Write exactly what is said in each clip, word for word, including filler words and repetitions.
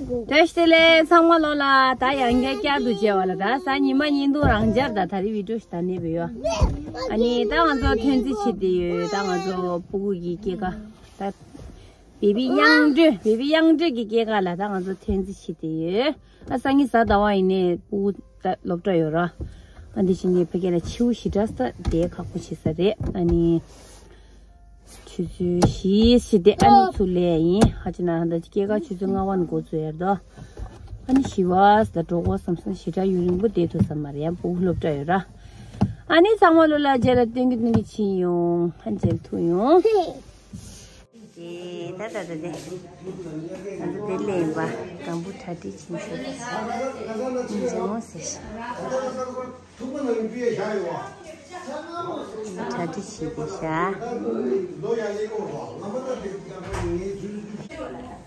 བཀྲ་ཤིས་བདེ་ལེགས་ཚང་མ་ལོ་ལ། ད་ཡང་བསྐྱར་བསྐྱར་དུ་མཇལ་བ་ལ། ད་གཟའ་ཉི་མ་བརྙན་ཐུང་རང་འཇགས། ད་ད་རེས་བི་ཌིའོ་ཞིག་ད་ནས་བེ་ཡོ། ཨ་ནི་ད་ང་ཚོ་ཐོན་རྩིས་བྱེད་དེ་ཡོད། ད་ང་ཚོ་སྤུ་གུ་གི་སྐྱེས་སྐར། ད་བེ་བི་དབྱངས་སྒྲོན། བེ་བི་དབྱངས་སྒྲོན་གྱི་སྐྱེས་སྐར་ལ་ད་ང་ཚོ་ཐོན་རྩིས་བྱེད་དེ་ཡོད། ཨ་སང་ཉིན་གཟའ་ཟླ་བ་ཡིན་ནའི་སྤུ་གུ་ད་སློབ་གྲྭ་ཡོད་ར། ཨ་འདི་བཞིན་ནས་ཕ་གི་ལ་ཆུ་བོ་ཞེ་དྲག་ས་དེ་ཁག་པོ་བྱེད་ས་རེད། ཨ་ནི། ཆུ་ཚོད་བཞི་ཞིག་དེ་ཨ་ནི་ཚུར་ལས་ཡིན། ཧ་ཅི་ན་ཧ་ད་སྐྱེས་སྐར་ཆུ་ཚོད་ལྔ་པ་ནས་འགོ་ཚུགས་ཡར་དོ། ཨ་ནི་བཞི་པ་ད་འགྲོ་གོ་བསམ་སོང་། ཞེ་དྲག་ཡུན་རིང་པོ་བསྡད་ཐུབ་ས་མ་རེད། ཡང་སྤུ་གུ་སློབ་གྲྭ་ཡོད་ར། ཨ་ནི་ཚང་མ་ལོ་ལ་མཇལ་ལ་སྟོན་གི་སྟོན་གི་ཕྱིན་ཡོང་། ཨ་མཇལ་ཐུབ་ཡོང་། དེ་ད་ད་ད་དེ་ང་ཚོ་དེ་ལས་ཡིན་པ་སྒམ་པོ་གྲ་སྒྲིག་ཕྱིན་ཚུལ་ཡིན་ཅི་མོ་ཟེར་ཤག་གྲ་སྒྲིག་བྱེད་དེ་ཤག་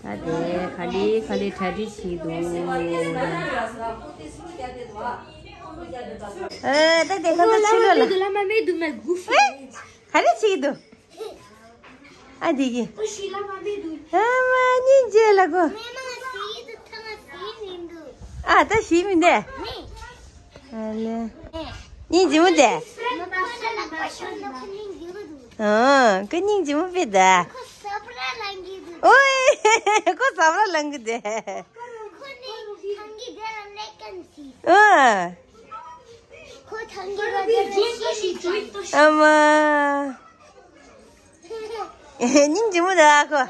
ད་དེ་ག་ལེ་ག་ལེ་གྲ་སྒྲིག་བྱེད་འདུག་ཨ་ད་དེ་ཁ་ན་ཕྱི་ལོགས་ལ་ག་རེ་བྱེད་འདུག་ཨ་དེ་གི་ཨ་མ་སྙིང་རྗེ་ལ་གོ་ཨ་ད་ཞིག་མི་འདུག་ཨ་ལེ། སྙིང་རྗེ་མོ་དེ། ཨང་། ཁོ་སྙིང་རྗེ་མོ་དཔེ་ད། ཨོའི། ཁོ་ཟ་བ་ལ་ལང་གི་དེ། ཨང་། ཨ་མ། སྙིང་རྗེ་མོ་ད་ཁོ།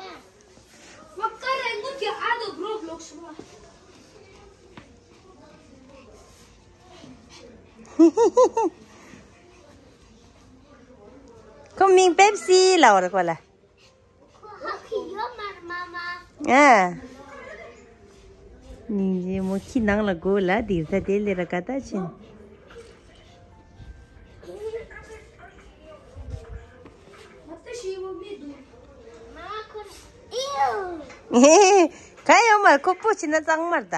ཁོ་མིང་པེབ་སི་ལབ་པ་རེད་ཁོ་ལ། ཨ། སྙིང་རྗེ་མོ་ཁྱི་ནང་ལ་སྒུག་ལ་དེ་ས་དེ་ལས་ར་ཀ་ད་ཕྱིན། ག་ཡོད་མ་རེད། ཁོ་སྤུ་ཕྱིན་ན་གཙང་མ་རེད་ད།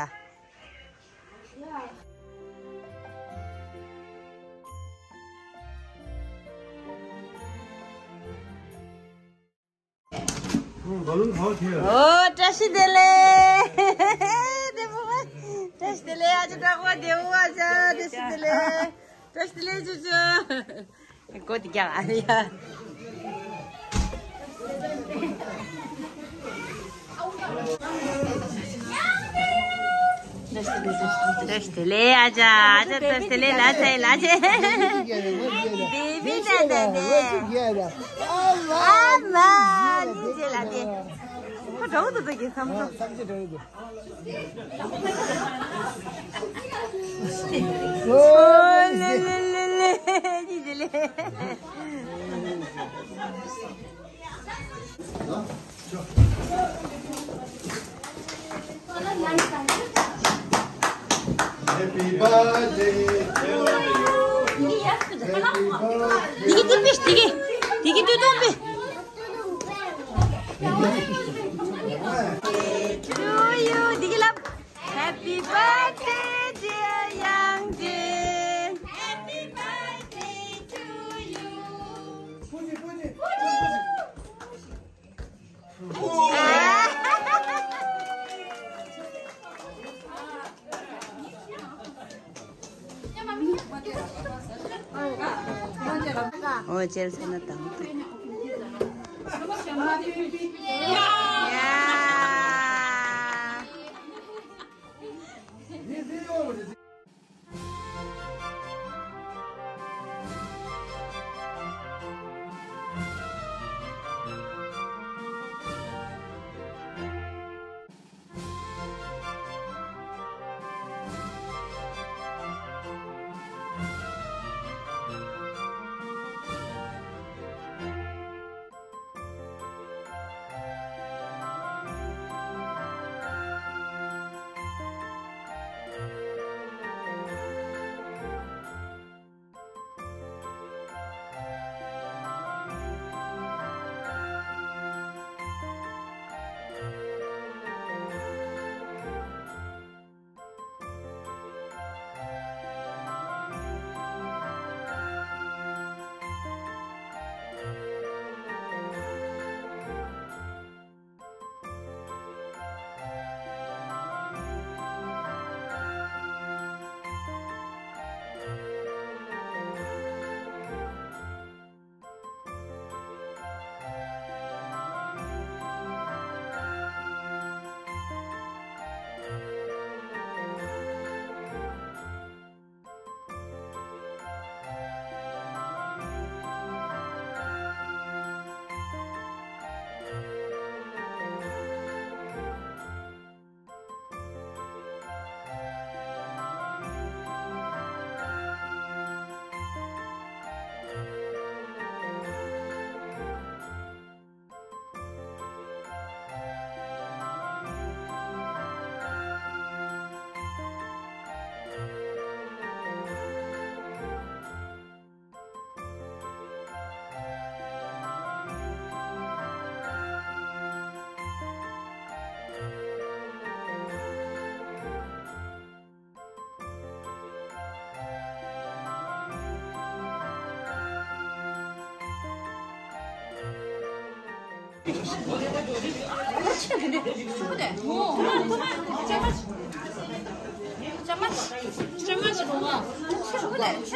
ཨོ་བཀྲ་ཤིས་བདེ་ལེགས། བདེ་མོ་བ། བཀྲ་ཤིས་བདེ་ལེགས། ཨ་ཅག་བཀྲ་ཤིས་བདེ་མོ་བ། ཨ་ཅག་བཀྲ་ཤིས་བདེ་ལེགས། བཀྲ་ཤིས་བདེ་ལེགས་ཅོ་ཅོ། གོ་དེ་རྒྱག་ཨ་ཡ། བཀྲ་ཤིས་བདེ་ལེགས་ཨ་ཅག་ཨ་ཅག་བཀྲ་ཤིས་བདེ་ལེགས་ལ་ཚེ་ལ་ཚེ། བི་བི་ན་ན་ནས། ཨ་མ་ནི་ཅེ་ལ་དེ། ཁོ་འགྲོ་འདུག་ད་གི་བསམ་བློ། ཨོ་ལེ་ལེ་ལེ་ལེ། ཅི་ཅི་ལེ། Happy birthday to you. Happy birthday. དེ་གི་དེ་གི་དེ་གི་དེ་གི་དུས་སྟོན་པས། To you. དེ་གི་ལབ། Happy birthday, dear Yang Jin. Happy birthday to you. ཨོ་ཅེལ་སོ་ན་དང་། ཡ།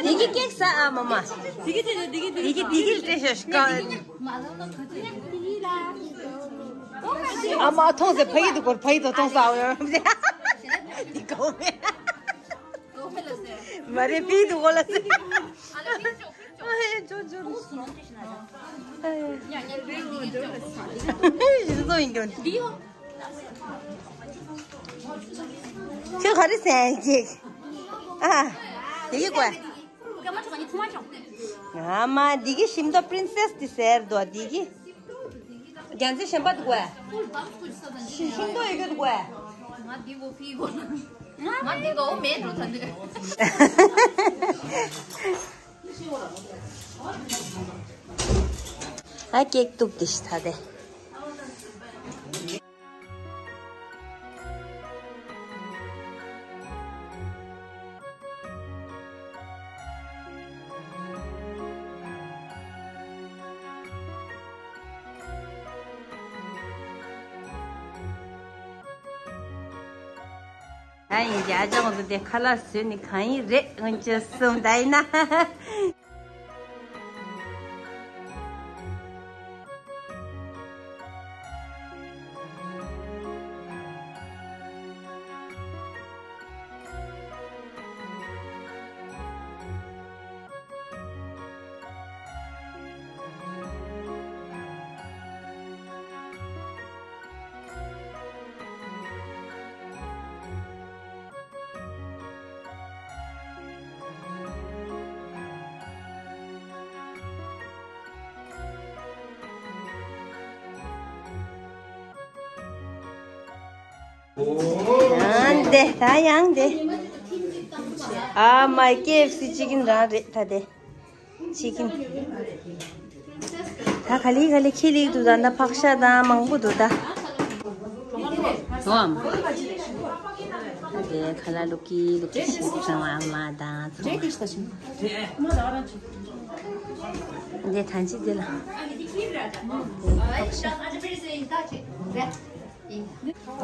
དེ་གི་ཀེག་ཟ་ཨ་མ་མ། དེ་གི་དེ་གི་དེ་གི་དེ་གི་དེ་གི་སྤྲད་ཤོག་ཀ་ཨ་མ་མཐོང་ཟེར། ཕ་ཡི་དུ་སྐོར་ཕ་ཡི་དུ་མཐོང་ཟ་འོ་ཡོང་། དེ་གོ་མེད། མ་རེད། ཕ་ཡི་དུ་གོ་ལ་ཟེར། ཨ་ཡ་ཇོ་ཇོ། ཁྱོད་ག་རེ་ཟེར་ཡིན་ཅིག་ཨ། དེ་གི་དགོས། ཨ་མ་འདི་གི་ཤིང་ཏོག་པི་རིན་སེ་སི་དེ་ཟེར་དོ། འདི་གི་རྒྱལ་མཚན་གཞན་པ་དེ་དགོས། ཤིང་ཤིང་ཏོག་ཡོད་རྒྱུ་དེ་དགོས། ང་འདི་གོ་ཕི་གོ། ང་འདི་གོ་མེད་འགྲོ་ད་འདི། ཨ་ཀེག་གཏུབ་དེ་ཤི་ཐ་དེ། ད་ཡིན་གྱི་ཨ་ཅག་ཚོ་དེ་ཁ་ལག་བཟོས་ནི་གང་ཡིན་རེད། ང་ཚོ་གསུམ་ད་ཡིན་ན། ཡང་དེ་ད་ཡང་དེ། ཨ་མའི་ཀེ་ཨེཕ་སི་ཅི་ཀིན་རང་རེད་ད་དེ། ཅི་ཀིན། ད་ག་ལེ་ག་ལེ་ཁྱི་ལེགས་འདུག་ད་ད་ཕག་ཤ་དང་མང་པོ་འདུག་ད། འོམ། དེ་ཁ་ལ་ལུ་ཀི་ལུ་ཀི་ཤི་ཚང་བ་ཨ་མ་དང་ཚང་བ། དེ་ཐང་ཅི་དེ་ལ། དེ་ཕག་ཤ།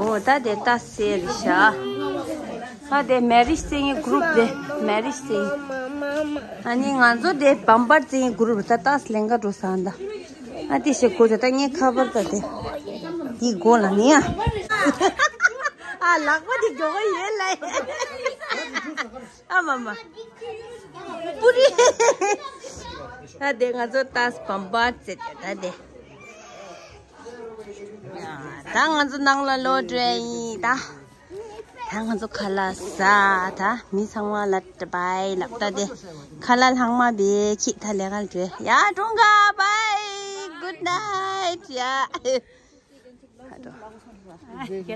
འོ་ད་དེ་ད་སེ་རི་ཤ། ད་དེ་མེ་རིཇ་རྩེ་ཡིན་གུ་རུབ་དེ་མེ་རིཇ་རྩེ་ཡིན། ཨ་ནི་ང་ཚོ་དེ་བམ་པར་རྩེ་ཡིན་གུ་རུབ་ད་ད་ལེན་ག་འགྲོ་ས་འདའ། ཨ་དེ་ཞེ་གོ་ད་ད་ངའི་ཁ་པར་ད་དེ། དེ་གོ་ལ་ནི་ཡ། ཨ་ལག་པ་དེ་གོ་ག་ཡོད་ལ། ཨ་མ་མ། པུ་རི། ད་དེ་ང་ཚོ་ད་བམ་པར་རྩེ་དེ་ད་དེ། ད་ང་ཚོ་ནང་ལ་ལོག་འགྲོ་ཡིན་ད། ད་ང་ཚོ་ཁ་ལག་ཟ་ད་མི་ཚང་མ་ལ་བཱའི་ལབ་ད་དེ། ཁ་ལག་ལྷག་མ་བེ་ཁྱི་ད་ལས་ཀ་འགྲོ་ཡ་ཀྲུང་ག་བཱའི་གུད་ནའིཊ་ཡ།